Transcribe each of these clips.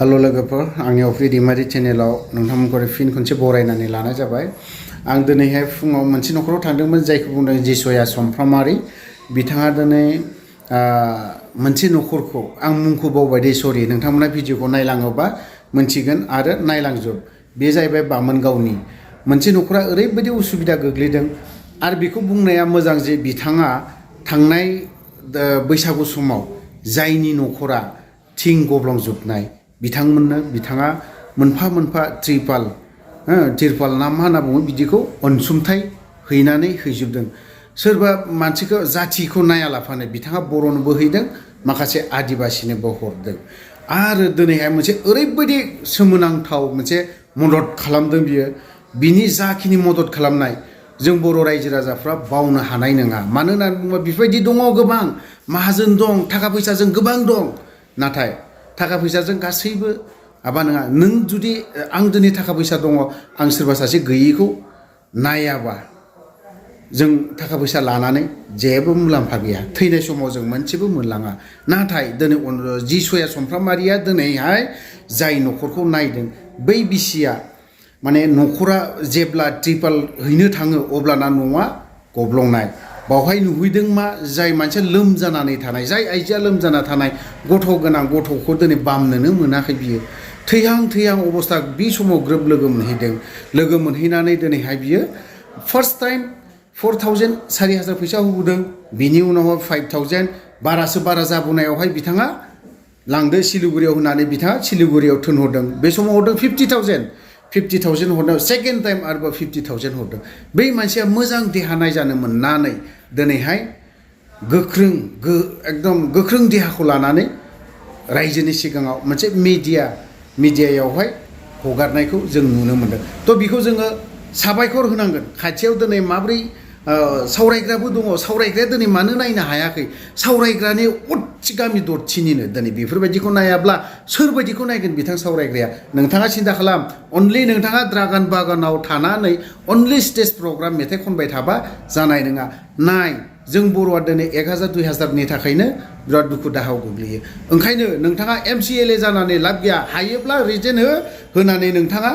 Hello लोगोफोर आंनि अफ्रि दैमारि चेनेलाव नोंथांमोनखौ फिन खनसे बरायनानै लानाय जाबाय। आं दिनैहाय फुङाव मोनसे नखराव थांदोंमोन जायखौ बुंदों जिसया समफ्रामारि। बिथाङा दिनै मोनसे नखरखौ आं मुंखौ बावबाय दे सरि, नोंथांमोना भिडिअखौ नायलाङोबा मोनथिगोन आरो नायलांजोब। बे जाहैबाय बामोनगावनि मोनसे नखरा ओरैबायदि उसुबिदा गोग्लैदों आरो बेखौ बुंनाया मोजां जे बिथाङा थांनाय बैसागु समाव जायनि नखरा थिं गब्लंजोबनाय बिथांमोननो बिथाङा मोनफा मोनफा तिरपाल ना मा होनना बुङो बिदिखौ अनसुंथाइ हैनानै हैजोबदों। सोरबा मानसिखौ जाथिखौ नायालाफानो बिथाङा बर'नोबो हैदों, माखासे आदिबासिनोबो हरदों। आरो दिनैहाय मोनसे ओरैबायदि सोमोनांथाव मोनसे मदद खालामदों बियो। बिनि जाखिनि मदद खालामनाय जों बर' रायजो राजाफ्रा बावनो हानाय नङा। मानो होननानै बुङोबा बेफोरबायदि दङ गोबां, माहाजोन दं, थाखा फैसाजों गोबां दं। नाथाय थाखा फैसाजों गासैबो माबा नङा। नों जुदि आं दिनै थाखा फैसा दङ, आं सोरबा सासे गैयैखौ नायाबा जों थाखा फैसा लानानै जेबो मुलाम्फा गैया। थैनाय समाव जों मोनसेबो मोनलाङा। नाथाय दिनै जिसया समफ्रामारिया दिनैहाय जाय नखरखौ नायदों बै बिसिया माने नखरा जेब्ला तिरपाल हैनो थाङो अब्लाना न'आ गब्लंनाय। बावहाय नुहैदों मा, जाय मानसिया लोमजानानै थानाय, जाय आइजोआ लोमजाना थानाय गथ' गोनां गथ'खौ दिनै बामनोनो मोनाखै बियो। थैहां अबस्था बे समाव ग्रोब लोगो मोनहैदों। लोगो मोनहैनानै दिनैहाय बियो फार्स्ट टाइम 4,000 4,000 फैसा होबोदों। बिनि उनावहाय 5,000 बारासो बारा जाबोनायावहाय बिथाङा लांदो सिलिगुरियाव होनानै बिथाङा सिलिगुरियाव थिनहरदों। बे समाव हरदों 50,000 हरदों। सेकेन्ड टाइम आरोबाव 50,000 हरदों। बै मानसिया मोजां देहा नायजानो मोननानै दिनैहाय एकदम गोख्रों देहाखौ लानानै रायजोनि सिगाङाव मोनसे मिडियायावहाय हगारनायखौ जों नुनो मोनदों। थ' बेखौ जोङो साबायखर होनांगोन। खाथियाव दिनै माब्रै सावरायग्राबो दङ, सावरायग्राया दिनै मानो नायनो हायाखै? सावरायग्रानि अथि गामि दरथिनिनो दिनै बेफोरबायदिखौ नायाब्ला सोरबायदिखौ नायगोन बिथां सावरायग्राया? नोंथाङा सिन्था खालाम, अनलि नोंथाङा ड्रागन बागानाव थानानै अनलि स्टेज प्रग्राम मेथाइ खनबाय थाबा जानाय नङा। नाय, जों बर'आ दिनै 1,000 2,000नि थाखायनो बिराद दुखु दाहायाव गोग्लैयो। ओंखायनो नोंथाङा MCLA जानानै लाब गैया। हायोब्ला रिजेन होनानै नोंथाङा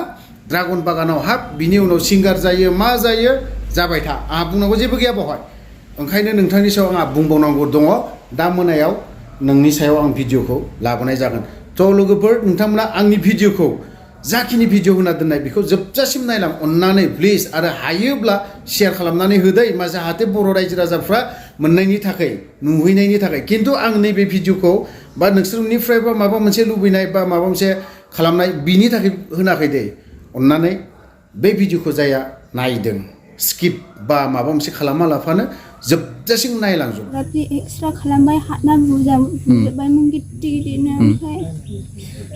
ड्रागन बागानाव हाब, बिनि उनाव सिंगार जायो मा जायो जाबाय था। आंहा बुंनांगौ जेबो गैया बेवहाय। ओंखायनो नोंथांनि सायाव आंहा बुंबावनांगौ दङ। दा मोनायाव नोंनि सायाव आं भिडिअखौ लाबोनाय जागोन। थ' लोगोफोर, नोंथांमोना आंनि भिडिअखौ जाखिनि भिडिअ होना दोननाय बेखौ जोबजासिम नायलां अननानै प्लिज। आरो हायोब्ला शेयार खालामनानै होदै, मा जाहाथे बर' रायजो राजाफ्रा मोननायनि थाखाय, नुहैनायनि थाखाय। खिन्थु आं नैबे भिडिअखौ बा नोंसोरनिफ्रायबा माबा मोनसे लुबैनाय बा माबा मोनसे खालामनाय बिनि थाखाय होनाखै दे। अननानै बे भिडिअखौ जाया नायदों स्किप बा माबा मोनसे खालामा लाफानो जोबजासिम नायलांजोब। एक्सट्रा खालामबाय, हाथना बुजाबबायमोन गिदिरनो। ओमफ्राय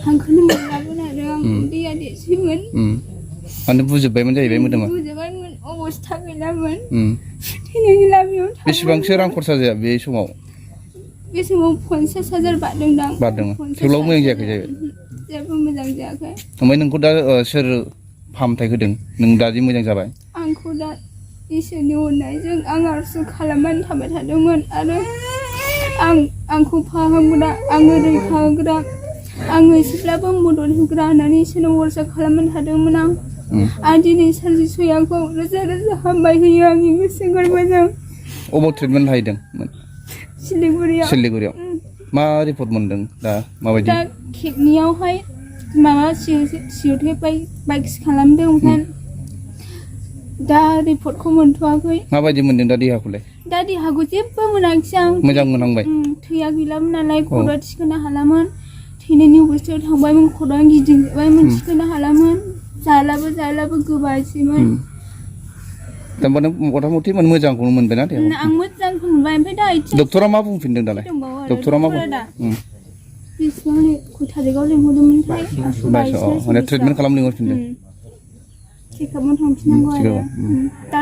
हांखोनो मोनलाबोन आरो आं दैया देरसैमोन। मानो बुजोब्बायमोन जाहैबाय मोदोमा? बुजोब्बायमोन, अबस्था गैलामोन। थैनायनि लामायाव बेसेबांसो रां खरसा जाया बे समाव? बे समाव 50,000 बारदोंदां। बारदोंमोन। थेवब्लाबो मोजां जायाखै जाहैबाय? जेबो मोजां जायाखै। ओमफ्राय नोंखौ दा सोर फाहामथाय होदों? नों दा जि मोजां जाबाय? आंखौ दा इसोरनि अननायजों आं आरज खालामनानै थाबाय थादोंमोन। आरो आंखौ फाहामग्रा, आङो रैखा होग्रा, आङो एसेब्लाबो मदद होग्रा होननानै इसोरनाव अरजा खालामनानै थादोंमोन आं। आरो दिनै जिसयाखौ रोजा रोजा हामबाय होयो आंनि गोसो गोरबोजों। अबाव ट्रिटमेन्ट लाहैदोंमोन? सिलिगुरियाव। मा रिपर्ट मोनदों दा? माबायदि? दा किडनियावहाय माबा सिउथे बाइक्स खालामदों। ओमफ्राय दा रिपर्टखौ मोनथ'वाखै। माबायदि मोनदों दा देहाखौलाय? दा देहाखौ जेबो मोनाखिसै आं। मोजां मोनहांबाय? थैया गैलामोन नालाय, खर'आ थिखोनो हालामोन। थैनायनि अबस्थायाव थांबायमोन, खर'आ गिदिंजोबबायमोन, थिखोनो हालामोन। जालाबो गोबासैमोन। दा नों मथा मथि मोजांखौनो मोनबायना देहाखौ? आं मोजांखौ मोनबाय। ओमफ्राय दा डक्टरा मा बुंफिनदों दालाय? डक्टरा मा बुंदों? बेसेबां खय थारिखआव लिंहरदोंमोनथाय? माने ट्रिटमेन्ट खालामनो लिंहरफिनदों? चेकआपआव थांफिननांगौ आरो।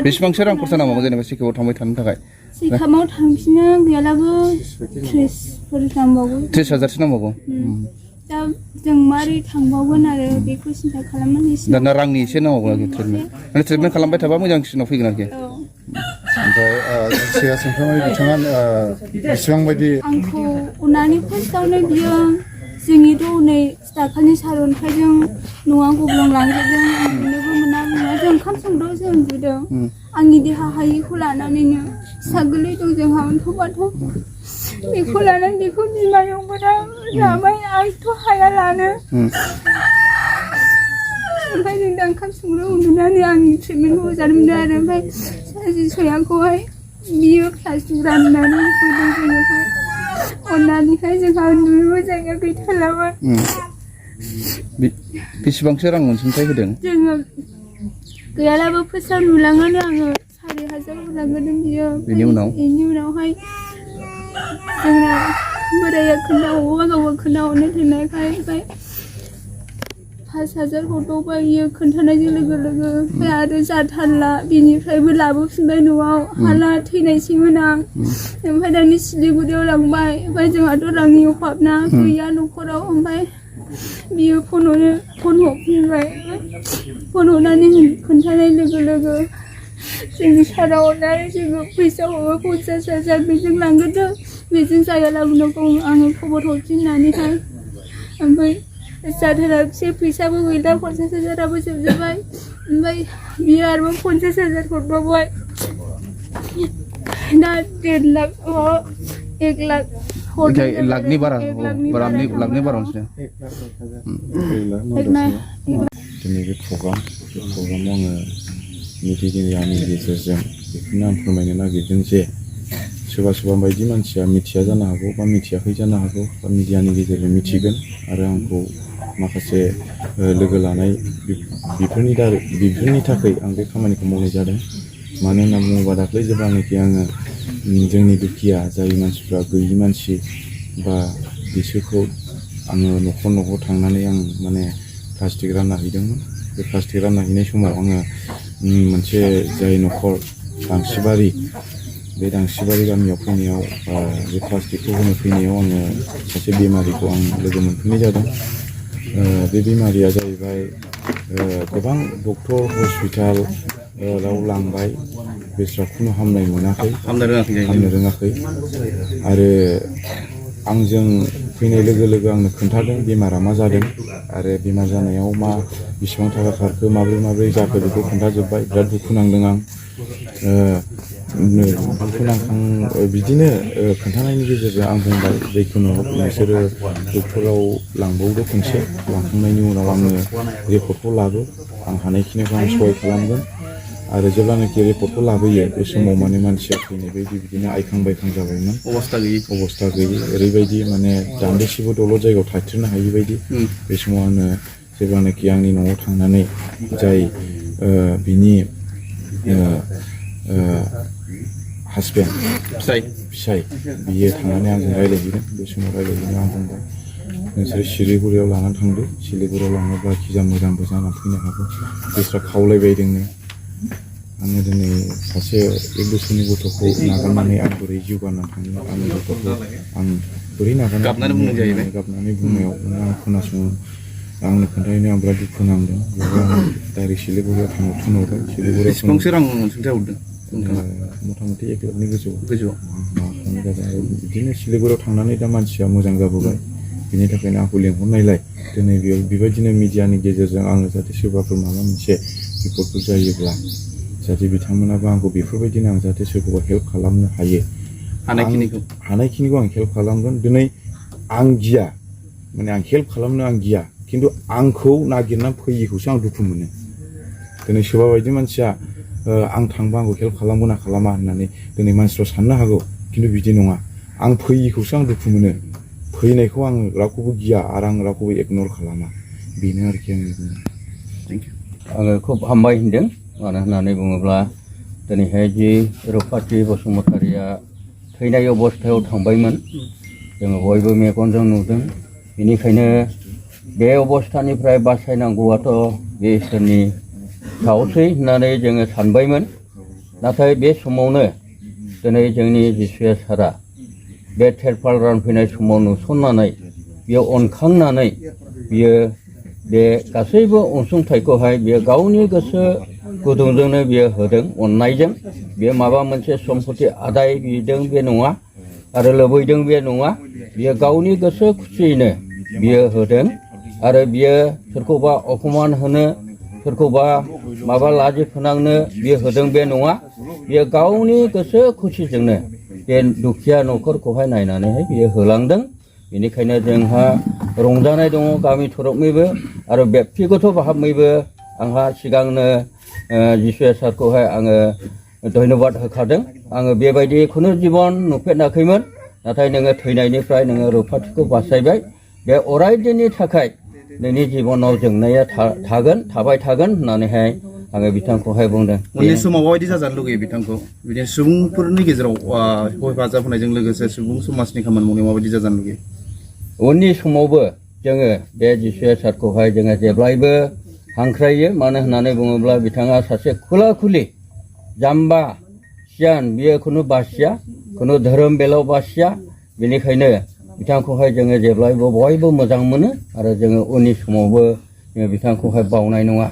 बेसेबांसो रां खरसा नांबावगौ जेनेबा चेकआपआव थांबाय थानो थाखाय? चेकआपआव थांफिनो गैयालाबो 30,000 नांबावगौ। 30,000सो नांबावगौ। दा जों मारै थांबावगोन आरो बेखौ सिन्था खालामनानै। दाना रांनि एसे नांबावगौ आरोखि ट्रिटमेन्ट। माने ट्रिटमेन्ट खालामबाय थाबा मोजांसिनाव फैगोन आरोखि। ओमफ्राय जिसया समफ्रामारि बिथाङा बेसेबां बायदि आंखौ अननानै फार्स्टआवनो बियो जोंनिथ' हनै दाखालि सारअन्थाइजों न'आ गब्लंलांजोबदों आं नुनोबो मोना जों ओंखाम संदों जों उन्दुदों आंनि देहा हायैखौ लानानैनो फिसा गोरलै दं जोंहा अन्थ'बाथ' बेखौ लानानै बेखौ बिमायावबो दा जाबाय आंथ' हाया लानो ओमफ्राय जों दा ओंखाम संग्रा उन्दुनानै आंनि ट्रिटमेन्टखौ जादोंमोन आरो ओमफ्राय सासे सयाखौहाय बियो प्लास्टिक राननानै होदों जोङोहाय अननानैहाय जोंहा उन्दुनोबो जायगा गैथारलामोन बेसेबांसो रां अनसुंथाइ होदों जोङो गैयालाबो फोसाव नुलाङानो आङो 4,000 हरनांगोन बियो बेनि उनावहाय जोंना बोराया खोन्थाहरबा गावबो खोन्थाहरनो थिननायखाय ओमफ्राय 5,000 हरबावबाय बियो खोन्थानायजों लोगो ओमफ्राय आरो जाथारला बिनिफ्रायबो लाबोफिनबाय न'आव हाला थैनायसैमोन आं ओमफ्राय दानि सिलिगुरियाव लांबाय ओमफ्राय जोंहाथ' रांनि अभाबना गैया न'खराव ओमफ्राय बियो फन हरफिनबाय फन हरनानै खोन्थानाय लोगो जोंनि सारा अननानै जोङो फैसा हरो 50,000 बेजों लांग्रोदो बेजों जायालाबो आङो खबर हरफिननानैहाय ओमफ्राय जाथाराखिसै फैसाबो गैला 50,000आबो जोबजोब्बाय ओमफ्राय बियो आरोबाव 50,000 हरबावबाय दा 1.5 लाख 1 लाख लाखनि बारा लाखनि बारा दिनै बे प्रग्रामाव आङो मिडियानि गेजेरजों बेखौनो आं फोरमायनो नागिरदों जे सोरबा बायदि मानसिया मिथिया जानो हागौ बा मिथियाखै जानो हागौ बा मिडियानि गेजेरजों मिथिगोन आरो आंखौ माखासे लोगो लानाय बेफोरनि थाखाय आं बे खामानिखौ मावनाय जादों मानो होनना बुङोबा दाख्लै जेब्लानाखि आङो जोंनि दुखिया जाय मानसिफ्रा गैयि मानसि बा बिसोरखौ आङो न'खर थांनानै आं माने प्लास्टिक रानना हैदोंमोन बे प्लास्टिक रानना हैनाय समाव आङो मोनसे जाय न'खर दांसिबारि बे दांसिबारि गामियाव फैनायाव बे प्लास्टिकखौ होनो फैनायाव आङो सासे बेमारिखौ आं लोगो मोनफिननाय जादों बे बेमारिया जाहैबाय गोबां डक्टर हस्पिटालाव लांबाय बिस्रा खुनु हामनाय मोनाखै हामनो रोङाखै आरो आंजों फैनाय लोगो आंनो खोन्थादों बेमारा मा जादों आरो बेमार जानायाव बेसेबां थाखा खारखो माब्रै जाखो बेखौ खोन्थाजोब्बाय बिराद दुखु नांदों आं दुखु नांखां बिदिनो खोन्थानायनि गेजेरजों आं बुंबाय जिखुनु नोंसोरो डक्टराव लांबावदो खनसे लांखांनायनि उनाव आङो रिपर्टखौ लाबो आं हानायखिनिखौ आं सहाय खालामगोन आरो जेब्लानाखि रिपर्टखौ लाबोयो बे समाव माने मानसिया फैनाय बायदि बिदिनो आइखां बायखां जाबायमोन अबस्था गैयि ओरैबायदि माने दान्दिसेबो दलद जायगायाव थाथेरनो हायि बायदि बे समाव आङो जेब्लानाखि आंनि न'आव थांनानै जाय बिनि हासबेन्ड फिसाय बियो थांनानै आंजों रायज्लायहैदों बे समाव रायज्लायहैनो आं बुंबाय नोंसोर सिलिगुरियाव लानानै थांदो सिलिगुरियाव लाङोब्ला खिजा मोजांबो जानानै फैनो हागौ बिस्रा खावलायबायदोंनो आङो दिनै सासे 1 बोसोरनि गथ'खौ नागारनानै आं बोरै जिउ गारनानै थांनो आंनि गथ'खौ आं बोरै गाबनानै बुंनायाव आं खोनासङो आंनो खोन्थाहैनो आं बिराद दुखु नांदों बेवहाय आं डाइरेक्ट सिलिगुरियाव थिनहरबाय सिलिगुरियाव बेसेबांसो रां अनसुंथाइ हरदों मथा मथि 1 लाखनि गोजौआव बिदिनो सिलिगुरियाव थांनानै दा मानसिया मोजां जाबोबाय बिनि थाखायनो आंखौ लेंहरनायलाय दिनै बेबायदिनो मिडियानि गेजेरजों आङो जाहाथे सोरबाफोर माबा मोनसे बिपदफोर जायोब्ला जाहाथे बिथांमोनाबो आंखौ बेफोरबायदिनो आं जाहाथे सोरखौबा हेल्प खालामनो हायो हानायखिनिखौ आं हेल्प खालामगोन दिनै आं गिया माने आं हेल्प खालामनो आं गिया खिन्थु आंखौ नागिरना फैयिखौसो आं दुखु मोनो दिनै सोरबा बायदि मानसिया आं थांबा आंखौ हेल्प खालामगोन ना खालामा होननानै दिनै मानसिफ्रा साननो हागौ खिन्थु बिदि नङा आं फैयिखौसो आं दुखु मोनो फैनायखौ आं रावखौबो गिया आरो आं रावखौबो इगनर खालामा बेनो आरोखि आंनि बुंनाया आङो खुब हामबाय होनदों मानो होननानै बुङोब्ला दिनैहाय जि रुपाथि बसुमतारिया थैनाय अबस्थायाव थांबायमोन जोङो बयबो मेगनजों नुदों बेनिखायनो बे अबस्थानिफ्राय बासायनांगौआथ' बे इसोरनि सायावसै होननानै जोङो सानबायमोन नाथाय बे समावनो दिनै जोंनि जिसुया सारा बे तेरपाल रानफैनाय समाव नुसननानै बियो अनखांनानै बियो बे गासैबो अनसुंथाइखौहाय बियो गावनि गोसो गुदुंजोंनो बियो होदों अननायजों बियो माबा मोनसे सम्पति आदाय बिदों बे नङा आरो लुबैदों बे नङा बियो गावनि गोसो खुसियैनो बियो होदों आरो बियो सोरखौबा अपमान होनो सोरखौबा माबा लाजि फोनांनो बियो होदों बे नङा बियो गावनि गोसो खुसिजोंनो बे दुखिया न'खरखौहाय नायनानैहाय बियो होलांदों बेनिखायनो जोंहा रंजानाय दङ गामि थरफनिबो आरो बेक्तिगत भाबैबो आंहा सिगांनो जिसु सारखौहाय आङो धन्यबाद होखादों आङो बेबायदि खुनु जीबन नुफेराखैमोन नाथाय नोङो थैनायनिफ्राय नोङो रुपाथिखौ बासायबाय बे अरायदिननि थाखाय नोंनि जीबनाव जोंनाया थाबाय थागोन होननानैहाय आङो बिथांखौहाय बुंदों उननि समाव माबायदि जाजानो लुगैयो बिथांखौ बिदिनो सुबुंफोरनि गेजेराव हेफाजाब होनायजों लोगोसे सुबुं समाजनि खामानि मावनायाव माबायदि जाजानो लुगैयो उननि समावबो जोङो बे जिसु सारखौहाय जोङो जेब्लायबो हांख्रायो मानो होननानै बुङोब्ला बिथाङा सासे खुला खुलि जाम्बा सियान बियो खुनु बासिया खुनु धोरोम बेलाव बासिया बेनिखायनो बिथांखौहाय जोङो जेब्लायबो बयबो मोजां मोनो आरो जोङो उननि समावबो जोङो बिथांखौहाय बावनाय नङा